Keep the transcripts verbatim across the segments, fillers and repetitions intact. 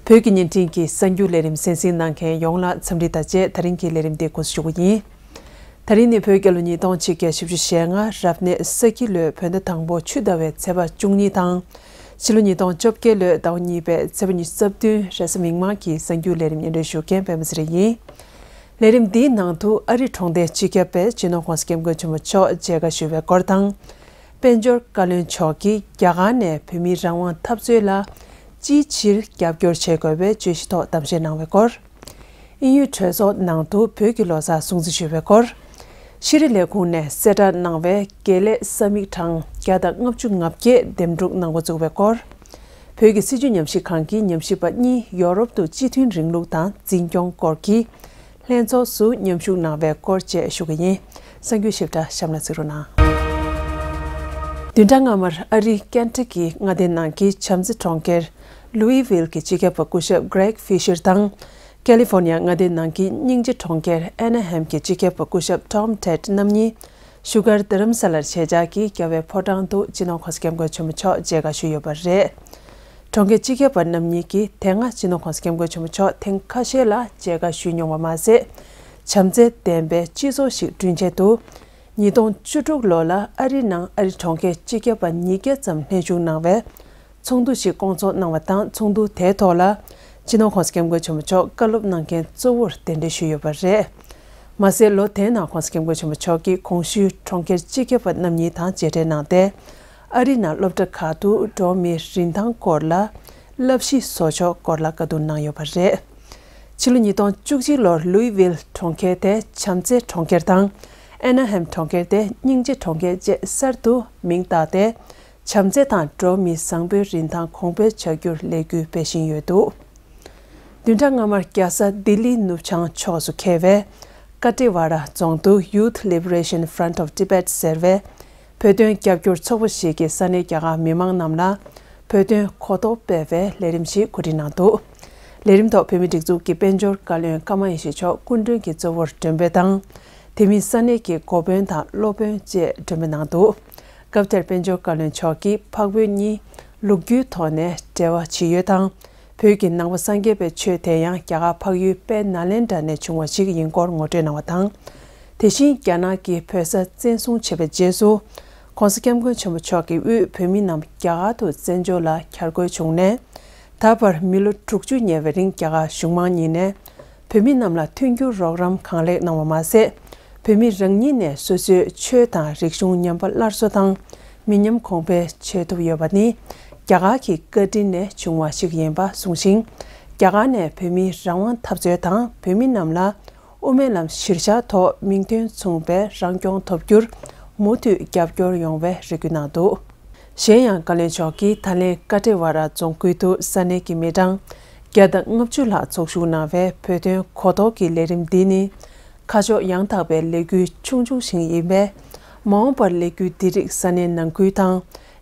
བོད་ཀྱི་བརྙན་འཕྲིན་གྱི་གསར་འགྱུར་ལས་རིམ་གསན་གཟིགས་གནང་མཁན་ཡོངས་ལ་འཚམས་འདྲི་དང་བཅས། ད་རིང་གི་ལས་རིམ་འདི་འགོ་འཛུགས་ཞུ་གི་ཡིན། ད་རིང་ནི་བོད་རྒྱལ་ལོ་ཉིས་སྟོང་ཆིག་བརྒྱ་བཞི་བཅུ་ཞེ་ལྔ་རབ་གནས་ས་ཁྱི་ལོའི་བོད་ཟླ་དང་པོ་ཆུ་ཟླ་བའི་ཚེས་པ་བཅུ་གཉིས་དང་། ཕྱི་ལོ་ཉིས་སྟོང་བཅོ་བརྒྱད་ལོའི་ཟླ་བ་གཉིས་པའི་ཚེས་པ་ཉི་ཤུ་རྩ་བདུན། རེས་གཟའ་མིག་དམར་གྱི་གསར་འགྱུར་ལས་རིམ་སྙན་སྒྲོན་ཞུ་མཁན་པད་མ་ཚེ་རིང་ཡིན། ལས་རིམ་འདིའི་ནང་དུ་ཨ་རི་གྲོང་སྡེའི་སྤྱི་ཁྱབ་པས་སྤྱི་ནོར་༸གོང་ས་༸སྐྱབས་མགོན་ཆེན་པོ་མཆོག་མཇལ་ཁ་ཞུ་བའི་སྐོར་དང་། དཔལ་འབྱོར་བཀའ་བློན་མཆོག་གིས་རྒྱ་གར་ནས་བོད་མིའི་རང་དབང་འཐབ་རྩོད་ལ་ཅིའི་ཕྱིར་རྒྱབ་སྐྱོར་བྱེད་དགོས་པའི་བརྗོད་གཞི་ཐོག་གཏམ་བཤད་གནང་བའི་སྐོར། དབྱིན་ཡུལ་གྲོས་ཚོགས་ནང་དུ་བོད་ཀྱི་ལོ་གསར་སྲུང་བརྩི་ཞུ་བའི་སྐོར། ཤེས་རིག་ལས་ཁུངས་ནས་གསལ་བསྒྲགས་གནང་བའི་དགེ་ལས་ས་མིག་གྲངས་བརྒྱ་དང་ལྔ་བཅུ་ང་བརྒྱད་འདེམས་སྒྲུག་གནང་འགོ་བཙུགས་པའི་སྐོར། བོད་ཀྱི་སྲིད་བྱུས་ཉམས་ཞིབ་ཁང་གི་ཉམས་ཞིབ་པ་གཉིས་ཡོ་རོབ་ཏུ་སྤྱི་མཐུན་རིང་ལུགས་དང་འཛིན་སྐྱོང་སྐོར་གྱི་ལྷན་ཚོགས་སུ་མཉམ་ཞུགས་གནང་བའི་སྐོར་བཅས་ཞུ་གི་ཡིན། གསར་འགྱུར་ཞིབ་ཕྲ་གཤམ་ལ་གཟིགས་རོགས་གནང་། བདུན་ཕྲག་སྔ་མར་ཨ་རིའི་ཀན་ཊ་ཀིའི་མངའ་སྡེ་ནང་གི་བྱམས་བརྩེ་གྲོང་ཁྱེར་ལུའི་ཝིལ་གྱི་སྤྱི་ཁྱབ་པ་སྐུ་ཞབས་Greg Fisher དང་། ཀ་ལི་ཧྥོར་ནི་ཡ་མངའ་སྡེ་ནང་གི་སྙིང་རྗེ་གྲོང་ཁྱེར་ཨེ་ན་ཧེམ་གྱི་སྤྱི་ཁྱབ་པ་སྐུ་ཞབས་Tom Ted རྣམ་གཉིས་བཞུགས་སྒར་རྡ་རམ་ས་ལར་ཆེད་བཅར་གྱིས་རྒྱལ་བའི་ཕོ་བྲང་དུ་སྤྱི་ནོར་༸གོང་ས་༸སྐྱབས་མགོན་ཆེན་པོ་མཆོག་མཇལ་ཁ་ཞུས་ཡོད་པ་རེད། གྲོང་ཁྱེར་སྤྱི་ཁྱབ་པ་རྣམ་གཉིས་ཀྱིས་དེ་སྔ་སྤྱི་ནོར་༸གོང་ས་༸སྐྱབས་མགོན་ཆེན་པོ་མཆོག་ཐེངས་ཁ་ཤས་ལ་མཇལ་ཁ་ཞུས་མྱོང་བ་མ་ཟད། བྱམས་བརྩེ་ལྡན་པའི་སྤྱི་ཚོགས་ཤིག་བསྐྲུན་ཆེད་དུ། ཉིས་སྟོང་བཅུ་དྲུག་ལོ་ལ་ཨ་རིའི་ནང་ཨ་རི་གྲོང་ཁྱེར་སྤྱི་ཁྱབ་པ་ཉིས་བརྒྱ་ཙམ་ལྷན་ཞུགས་གནང་བའི་ཚོགས་འདུ་ཞིག་བསྐོང་ཚོགས་གནང་བ་དང་། ཚོགས་འདུ་དེའི་ཐོག་ལ་སྤྱི་ནོར་༸གོང་ས་༸སྐྱབས་མགོན་ཆེན་པོ་མཆོག་བཀའ་སློབ་གནང་མཁན་གཙོ་བོར་གདན་འདྲེན་ཞུས་ཡོད་པ་རེད། མ་ཟད། ལོ་དེའི་ནང་༸གོང་ས་༸སྐྱབས་མགོན་ཆེན་པོ་མཆོག་གིས་གོང་ཞུས་གྲོང་ཁྱེར་སྤྱི་ཁྱབ་པ་རྣམ་གཉིས་དང་མཇལ་འཕྲད་གནང་སྟེ། ཨ་རིའི་ནང་སློབ་གྲྭ་ཁག་ཏུ་འགྲོ་བ་མིའི་རིན་ཐང་སྐོར་ལ་བསླབ་གཞི་བཟོ་ཕྱོགས་སྐོར་ལ་བཀའ་བསྡུར་གནང་ཡོད་པ་རེད། ཕྱི་ལོ་ཉིས་སྟོང་བཅུ་གཅིག་ལོར་ལུའི་ཝིལ་གྲོང་ཁྱེར་དེ་བྱམས་བརྩེ་གྲོང་ཁྱེར་དང་། ཨེ་ན་ཧེམ་གྲོང་ཁྱེར་དེ་སྙིང་རྗེ་གྲོང་ཁྱེར་བཅས་གསར་དུ་མིང་བཏགས་ཏེ། བྱམས་བརྩེ་དང་འགྲོ་བ་མིའི་བཟང་པོའི་རིན་ཐང་གོང་འཕེལ་བྱ་རྒྱུར་ལས་འགུལ་སྤེལ་བཞིན་ཡོད་འདུག་བདུན་ཕྲག་སྔ་མར་རྒྱལ་ས་ལྡི་ལི་ནུབ་བྱང་ཕྱོགས་སུ་འཁེལ་བའི་ཀ་ཏི་ཝ་ར་རྫོང་དུ་Youth Liberation Front of Tibet ཟེར་བའི་བོད་དོན་རྒྱབ་སྐྱོར་ཚོགས་པ་ཞིག་གིས་ས་གནས་རྒྱ་གར་མི་མང་རྣམས་ལ་བོད་དོན་གོ་རྟོགས་སྤེལ་བའི་ལས་རིམ་ཞིག་གོ་སྒྲིག་གནང་འདུག་ལས་རིམ་ཐོག་བོད་མིའི་སྒྲིག་འཛུགས་ཀྱི་དཔལ་འབྱོར་བཀའ་བློན་ཀརྨ་ཡེ་ཤེས་མཆོག་སྐུ་མགྲོན་གྱི་གཙོ་བོར་མགྲོན་འབོད་དང་། དེ་མིན་ས་གནས་ཀྱི་འགོ་དཔོན་དང་སློབ་དཔོན་བཅས་མགྲོན་འབོད་གནང་འདུག་སྐབས་དེར་དཔལ་འབྱོར་བཀའ་བློན་མཆོག་གིས་འཕགས་བོད་གཉིས་ལོ་རྒྱུས་ཐོག་ནས་འབྲེལ་བ་ཇི་ཡོད་དང་། བོད་ཀྱི་ནང་པ་སངས་རྒྱས་པའི་ཆོས་དེ་ཡང་རྒྱ་གར་འཕགས་ཡུལ་དཔལ་ནཱ་ལེནྡྲ་ནས་བྱུང་བ་ཞིག་ཡིན་སྐོར་ངོ་སྤྲོད་གནང་བ་དང་། དེ་བཞིན་རྒྱ་ནག་གིས་བོད་ས་བཙན་བཟུང་བྱས་པའི་རྗེས་སུ། ྋགོང་ས་ྋསྐྱབས་མགོན་ཆེན་པོ་མཆོག་གི་དབུས་བོད་མི་རྣམས་རྒྱ་གར་དུ་བཙན་བྱོལ་ལ་གྱར་དགོས་བྱུང་ནས། ད་བར་མི་ལོ་དྲུག་ཅུ་ཉེ་བའི་རིང་རྒྱ་གར་གཞུང་མང་གཉིས་ནས་བོད་མི་རྣམས་ལ་མཐུན་འགྱུར་རོགས་རམ་གང་ལེགས་གནང་བ་མ་ཟད། བོད་མི་རང་ཉིད་ནས་སོ་སོའི་ཆོས་དང་རིག་གཞུང་ཉམས་པ་སླར་གསོ་དང་མི་ཉམས་གོང་འཕེལ་བྱེད་ཐུབ་ཡོད་པ་ནི་རྒྱ་གར་གྱི་བཀའ་དྲིན་ལས་བྱུང་བ་ཞིག་ཡིན་པ་གསུངས་ཤིང་། རྒྱ་གར་ནས་བོད་མིའི་རང་དབང་འཐབ་རྩོད་དང་བོད་མི་རྣམས་ལ་དབུ་མའི་ལམ་གཞིར་བཞག་ཐོག་མིང་དོན་མཚུངས་པའི་རང་སྐྱོང་ཐོབ་རྒྱུར་མུ་མཐུད་རྒྱབ་སྐྱོར་ཡོང་བའི་རེ་སྐུལ་གནང་འདུག་གཞན་ཡང་བཀའ་བློན་མཆོག་གིས་ད་ལན་ཀ་ཏི་ཝ་ར་རྫོང་ཁུལ་དུ་ས་གནས་ཀྱི་མི་གྲངས་བརྒྱ་དང་ལྔ་བཅུ་ལྷག་ཚོགས་ཞུགས་གནང་བའི་བོད་དོན་གོ་རྟོགས་ཀྱི་ལས་རིམ་འདི་ནི་ཁ་ཕྱོགས་ཡང་དག་པའི་ལས་འགུལ་ཆུང་ཆུང་ཞིག་ཡིན་པས། མ་འོངས་པར་ལས་འགུལ་འདི་རིགས་ས་གནས་ནང་ཁུལ་དང་།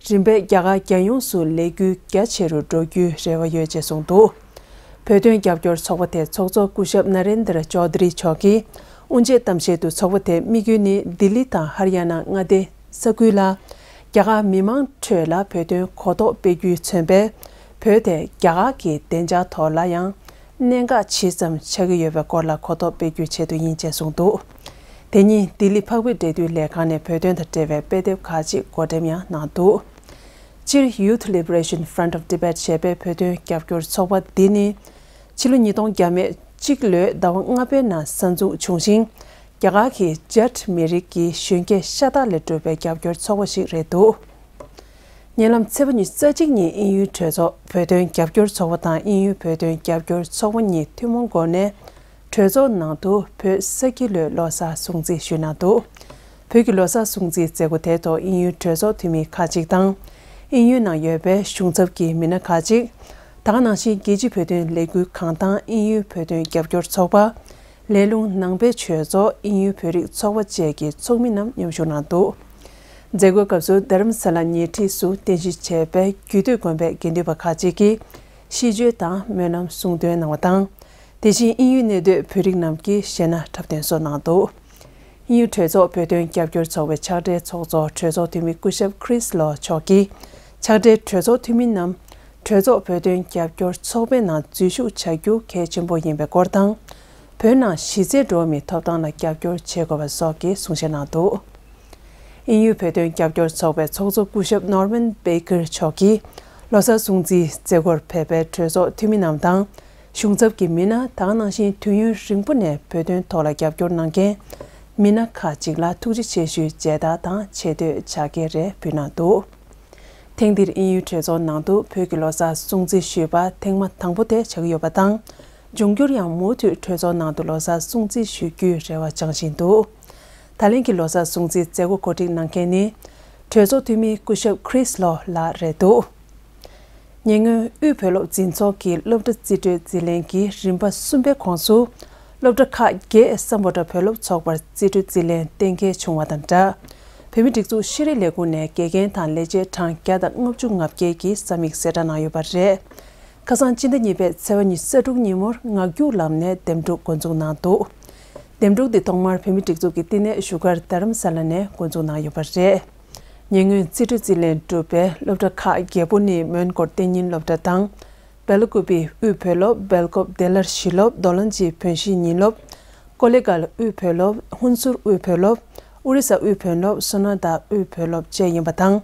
རིམ་པས་རྒྱ་གར་རྒྱལ་ཡོངས་སུ་ལས་འགུལ་རྒྱ་ཆེ་རུ་འགྲོ་རྒྱུའི་རེ་བ་ཡོད་ཅེས་གསུངས་འདུག་བོད་དོན་རྒྱབ་སྐྱོར་ཚོགས་པ་དེའི་ཚོགས་གཙོ་སྐུ་ཞབས་ན་རེན་དྲ་ཅོ་དྷི་རི་མཆོག་གིས་དབུ་འབྱེད་གཏམ་བཤད་དུ། ཚོགས་པ་དེའི་དམིགས་ཡུལ་ནི་ལྡི་ལི་དང་ཧར་ཡ་ན་མངའ་སྡེའི་ས་ཁུལ་ལ་རྒྱ་གར་མི་མང་ཁྲོད་ལ་བོད་དོན་གོ་རྟོགས་སྤེལ་རྒྱུས་མཚོན་པའི་བོད་དེ་རྒྱ་གར་གྱི་བདེ་འཇགས་ཐོག་ལ་ཡང་གནད་འགག་ཇི་ཙམ་ཆགས་ཀྱི་ཡོད་པའི་སྐོར་ལ་གོ་རྟོགས་སྤེལ་རྒྱུའི་ཆེད་དུ་ཡིན་ཅེས་གསུངས་འདུག་དེ་ཉིན་ལྡི་ལི་འཕགས་བོད་འབྲེལ་མཐུད་ལས་ཁང་ནས་བོད་དོན་དང་འབྲེལ་བའི་དཔེ་དེབ་ཁག་ཅིག་བགོ་འགྲེམས་ཡང་གནང་འདུག་སྤྱིར་Youth Liberation Front of Tibet ཞེས་པའི་བོད་དོན་རྒྱབ་སྐྱོར་ཚོགས་པ་འདི་ནི་ཕྱི་ལོ་ཉིས་སྟོང་བརྒྱ་མེད་གཅིག་ལོའི་ཟླ་བ་ལྔ་པའི་ནང་གསར་འཛུགས་བྱུང་ཞིང་། རྒྱ་གར་གྱི་ཇཱཊ་མི་རིགས་ཀྱི་གཞོན་སྐྱེས་ཤ་སྟག་ལས་གྲུབ་པའི་རྒྱབ་སྐྱོར་ཚོགས་པ་ཞིག་རེད་འདུག་ཉེ་ལམ་ཚེས་པ་ཉི་ཤུ་རྩ་གཅིག་ཉིན་དབྱིན་ཡུལ་གྲོས་ཚོགས་བོད་དོན་རྒྱབ་སྐྱོར་ཚོགས་པ་དང་དབྱིན་ཡུལ་བོད་དོན་རྒྱབ་སྐྱོར་ཚོགས་པ་གཉིས་ཐུན་མོང་སྒོ་ནས་གྲོས་ཚོགས་ནང་དུ་བོད་ས་ཁྱི་ལོའི་ལོ་གསར་སྲུང་བརྩི་ཞུས་གནང་འདུག་བོད་ཀྱི་ལོ་གསར་སྲུང་བརྩིའི་མཛད་སྒོ་དེའི་ཐོག་དབྱིན་ཡུལ་གྲོས་ཚོགས་འཐུས་མི་ཁག་ཅིག་དང་། དབྱིན་ཡུལ་ནང་ཡོད་པའི་གཞུང་ཚབ་ཀྱི་མི་སྣ་ཁག་ཅིག་ད་ག་ནང་བཞིན་རྒྱལ་སྤྱིའི་བོད་དོན་ལས་འགུལ་ཁང་དང་དབྱིན་ཡུལ་བོད་དོན་རྒྱབ་སྐྱོར་ཚོགས་པ། ལས་རླུང་ནང་པའི་ཆོས་ཚོགས། དབྱིན་ཡུལ་བོད་རིགས་ཚོགས་པ་བཅས་ཀྱི་ཚོགས་མི་རྣམས་མཉམ་ཞུགས་གནང་འདུག་མཛད་སྒོའི་སྐབས་སུ་རྡ་རམ་ས་ལ་ཉེ་འཁྲིས་སུ་རྟེན་གཞི་བྱས་པའི་རྒྱུད་སྟོད་དགོན་པའི་དགེ་འདུན་པ་ཁག་ཅིག་གིས་ཤིས་བརྗོད་དང་སྨོན་ལམ་གསུང་འདོན་གནང་བ་དང་། དེ་བཞིན་དབྱིན་ཡུལ་གནས་སྡོད་བོད་རིགས་རྣམས་ཀྱིས་གཞས་སྣ་འཁྲབ་སྟོན་སོགས་གནང་འདུག་དབྱིན་ཡུལ་གྲོས་ཚོགས་བོད་དོན་རྒྱབ་སྐྱོར་ཚོགས་པའི་ཕྱག་སྦྲེལ་ཚོགས་གཙོ་གྲོས་ཚོགས་འཐུས་མི་སྐུ་ཞབས་Chris Law མཆོག་གིས། ཕྱག་སྦྲེལ་གྲོས་ཚོགས་འཐུས་མི་རྣམས་ གྲོས་ཚོགས་བོད་དོན་རྒྱབ་སྐྱོར་ཚོགས་པའི་ནང་འཛུལ་ཞུགས་བྱ་རྒྱུ་གལ་ཆེན་པོ་ཡིན་པའི་སྐོར་དང་། བོད་ནང་གཞི་རྩའི་འགྲོ་བ་མིའི་ཐོབ་ཐང་ལ་རྒྱབ་སྐྱོར་བྱེད་དགོས་པ་སོགས་ཀྱི་གསུང་བཤད་གནང་འདུག་དབྱིན་ཡུལ་བོད་དོན་རྒྱབ་སྐྱོར་ཚོགས་པའི་ཚོགས་གཙོ་སྐུ་ཞབས་ནོར་མན་བེ་ཀེར་མཆོག་གིས་ལོ་གསར་སྲུང་བརྩིའི་མཛད་སྒོར་ཕེབས་པའི་གྲོས་ཚོགས་འཐུས་མི་རྣམས་དང་། གཞུང་ཚབ་ཀྱི་མི་སྣ། ད་ག་ནང་བཞིན་དུས་ཡུན་རིང་པོ་ནས་བོད་དོན་ཐོག་ལ་རྒྱབ་སྐྱོར་གནང་མཁན་མི་སྣ་ཁག་ཅིག་ལ་ཐུགས་རྗེ་ཆེ་ཞུའི་མཇལ་དར་དང་ཆེ་བསྟོད་ཕྱག་འཁྱེར་རེ་ཕུལ་གནང་འདུག་ཐེངས་འདིར་དབྱིན་ཡུལ་གྲོས་ཚོགས་ནང་དུ་བོད་ཀྱི་ལོ་གསར་སྲུང་བརྩི་ཞུས་པ་ཐེངས་མ་དང་པོ་དེ་ཆགས་ཀྱི་ཡོད་པ་དང་། འབྱུང་འགྱུར་ཡང་མུ་མཐུད་གྲོས་ཚོགས་ནང་དུ་ལོ་གསར་སྲུང་བརྩི་ཞུ་རྒྱུའི་རེ་བ་བཅངས་བཞིན་འདུག་ད་ལན་གྱི་ལོ་གསར་སྲུང་བརྩིའི་མཛད་སྒོ་གོ་སྒྲིག་གནང་མཁན་ནི་གྲོས་ཚོགས་འཐུས་མི་སྐུ་ཞབས་Chris Law ལགས་རེད་འདུག་ཉེ་སྔོན་དབུས་བོད་སློབ་འཛིན་ཚོགས་ཀྱི་སློབ་གྲྭ་རྩིས་སྤྲོད་རྩིས་ལེན་གྱི་རིམ་པ་གསུམ་པའི་ཁོངས་སུ། སློབ་གྲྭ་ཁག་བརྒྱད་སམ་བྷོ་ཊ་བོད་སློབ་ཚོགས་པར་རྩིས་སྤྲོད་རྩིས་ལེན་གཏན་འཁེལ་བྱུང་བ་དང་སྦྲགས། བོད་མིའི་སྒྲིག་འཛུགས་ཤེས་རིག་ལས་ཁུངས་ནས་དགེ་རྒན་དང་ལས་བྱེད་གྲངས་བརྒྱ་དང་ལྔ་བཅུ་ང་བརྒྱད་ཀྱི་ས་མིག་གསལ་བསྒྲགས་གནང་ཡོད་པ་རེད། ཁ་སང་སྤྱི་ཟླ་གཉིས་པའི་ཚེས་པ་ཉི་ཤུ་རྩ་དྲུག་ཉིན་མོར་ངག་རྒྱུགས་ལམ་ནས་འདེམས་སྒྲུག་འགོ་འཛུགས་གནང་འདུག་འདེམས་སྒྲུག་འདི་ཐོག་མར་བོད་མིའི་སྒྲིག་འཛུགས་ཀྱི་བསྟི་གནས་བཞུགས་སྒར་རྡ་རམ་ས་ལ་ནས་འགོ་འཛུགས་གནང་ཡོད་པ་རེད། ཉེ་སྔོན་རྩིས་སྤྲོད་རྩིས་ལེན་གྲུབ་པའི་སློབ་གྲྭ་ཁག་བརྒྱད་པོ་ནི་མོན་གྷོ་གཏན་ཉིན་སློབ་གྲྭ་དང་། སྦེལ་ཀོབ་པི་དབུས་བོད་སློབ། སྦེལ་ཀོབ་བདེ་སླར་གཞིས་སློབ། རྡོ་ལན་གྱི་བོན་གཞིས་ཉིན་སློབ། ཀོ་ལེ་གལ་དབུས་བོད་སློབ། ཧུན་སུར་དབུས་བོད་སློབ། ཨོ་རི་ས་དབུས་བོད་སློབ། སོ་ན་ད་དབུས་བོད་སློབ་བཅས་ཡིན་པ་དང་།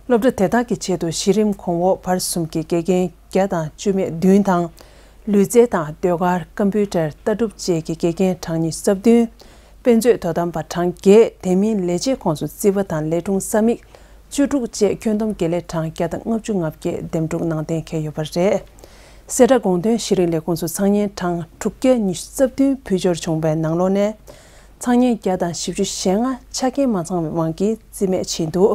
སློབ་གྲྭ་དེ་དག་གི་ཆེད་དུ་གཞི་རིམ་གོང་འོག་བར་གསུམ་གྱི་དགེ་རྒན་བརྒྱ་དང་བཅུ་མེད་བདུན་དང་། ལུས་རྩལ་དང་ཟློས་གར། ཀམ་པུ་ཊར། ལྟ་གྲུབ་བཅས་ཀྱི་དགེ་རྒན་གྲངས་ཉི་ཤུ་རྩ་བདུན། དཔེ་མཛོད་དོ་དམ་པ་གྲངས་བརྒྱད། དེ་མིན་ལས་བྱེད་ཁོངས་སུ་རྩིས་པ་དང་ལས་དྲུང་ས་མིག་བཅུ་དྲུག་བཅས་ཁྱོན་བསྡོམས་དགེ་ལས་གྲངས་བརྒྱ་དང་ལྔ་བཅུ་ང་བརྒྱད་འདེམས་སྒྲུག་གནང་གཏན་འཁེལ་ཡོད་པ་རེད། གསལ་བསྒྲགས་དགོངས་དོན་ཤེས་རིག་ལས་ཁུངས་སུ་ཚང་མཉམ་གྲངས་དྲུག་བརྒྱ་ཉི་ཤུ་རྩ་བདུན་ཕུལ་འབྱོར་བྱུང་བའི་ནང་ལོགས་ནས། ཚང་མཉམ་བརྒྱ་དང་བཞི་བཅུ་ཞེ་ལྔ་ཆ་རྐྱེན་མ་ཚང་བའི་དབང་གིས་རྩིས་མེད་ཕྱིན་འདུག་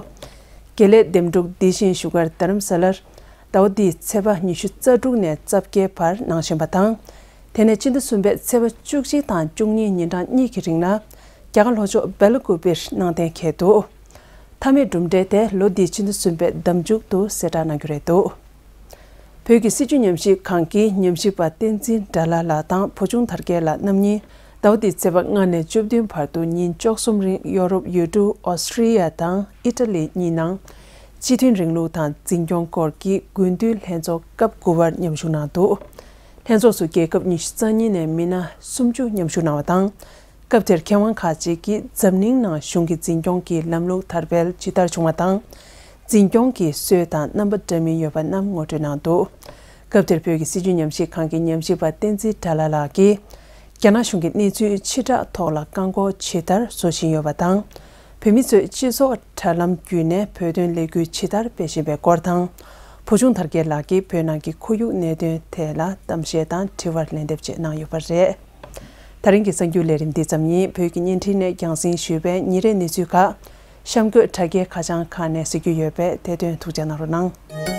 དགེ་ལས་འདེམས་སྒྲུག་འདི་བཞིན་བཞུགས་སྒར་རྡ་རམ་ས་ལར་ཟླ་བ་འདིའི་ཚེས་པ་ཉི་ཤུ་རྩ་དྲུག་ནས་རྩ་བརྒྱད་བར་གནང་བཞིན་པ་དང་། དེ་ནས་སྤྱི་ཟླ་གསུམ་པའི་ཚེས་པ་བཅུ་གཅིག་དང་བཅུ་གཉིས་ཉིན་གྲངས་གཉིས་ཀྱི་རིང་ལ་རྒྱ་གར་ལྷོ་ཕྱོགས་སྦེལ་ཀོབ་པིར་གནང་གཏན་འཁེལ་འདུག་མཐའ་མའི་གྲུབ་འབྲས་དེ་ལོ་འདིའི་སྤྱི་ཟླ་གསུམ་པའི་ཟླ་མཇུག་ཏུ་གསལ་བསྒྲགས་གནང་རྒྱུ་རེད་འདུག་བོད་ཀྱི་སྲིད་བྱུས་ཉམས་ཞིབ་ཁང་གི་ཉམས་ཞིབ་པ་བསྟན་འཛིན་དགྲ་ལྷ་ལགས་དང་བུ་ཆུང་དར་རྒྱས་ལགས་རྣམ་གཉིས་ཟླ་བ་འདིའི་ཚེས་པ་ལྔ་ནས་བཅུ་བདུན་བར་དུ་ཉིན་བཅུ་གསུམ་རིང་ཡོ་རོབ་ཡུལ་གྲུ་ཨོ་སི་ཀྲི་ཡ་དང་ཨི་ཊ་ལི་གཉིས་ནང་སྤྱི་མཐུན་རིང་ལུགས་དང་འཛིན་སྐྱོང་སྐོར་གྱི་དགུན་དུས་ལྷན་ཚོགས་སྐབས་དགུ་པར་མཉམ་ཞུགས་གནང་འདུག་ལྷན་ཚོགས་སུ་རྒྱལ་ཁབ་ཉི་ཤུ་རྩ་གཉིས་ནས་མི་སྣ་སུམ་ཅུ་མཉམ་ཞུགས་གནང་བ་དང་། སྐབས་དེར་མཁས་དབང་ཁག་ཅིག་གིས་འཛམ་གླིང་ནང་གཞུང་གི་འཛིན་སྐྱོང་གི་ལམ་ལུགས་དར་སྤེལ་ཇི་ལྟར་བྱུང་བ་དང་། འཛིན་སྐྱོང་གི་སྲོལ་དང་རྣམ་པ་འདྲ་མིན་ཡོད་པ་རྣམས་ངོ་སྤྲོད་གནང་འདུག་སྐབས་དེར་བོད་ཀྱི་སྲིད་བྱུས་ཉམས་ཞིབ་ཁང་གི་ཉམས་ཞིབ་པ་བསྟན་འཛིན་དགྲ་ལྷ་ལགས་ཀྱིས། རྒྱ་ནག་གཞུང་གིས་གནས་ཚུལ་ཕྱིར་བསྒྲགས་ཐོག་ལ་བཀག་འགོག་ཇི་ལྟར་བཟོ་བཞིན་ཡོད་པ་དང་། བོད་མི་ཚོས་སྤྱི་ཚོགས་དྲ་ལམ་བརྒྱུད་ནས་བོད་དོན་ལས་འགུལ་ཇི་ལྟར་སྤེལ་བཞིན་པའི་སྐོར་དང་། བུ་ཆུང་དར་རྒྱས་ལགས་ཀྱིས་བོད་ནང་གི་ཁོར་ཡུག་གནད་དོན་ཐད་ལ་གཏམ་བཤད་དང་དྲི་བར་ལན་འདེབས་བཅས་གནང་ཡོད་པ་རེད། ད་རིང་གི་གསར་འགྱུར་ལས་རིམ་འདི་ཙམ་ཡིན། བོད་ཀྱི་བརྙན་འཕྲིན་ནས་རྒྱང་སྲིང་ཞུས་པའི་ཉིན་རེའི་གནས་ཚུལ་ཁག་གཤམ་འཁོད་དྲ་རྒྱའི་ཁ་བྱང་ཁག་ནས་གཟིགས་རྒྱུ་ཡོད་པས་དེ་དོན་ཐུགས་འཇགས་གནང་རོགས་གནང་།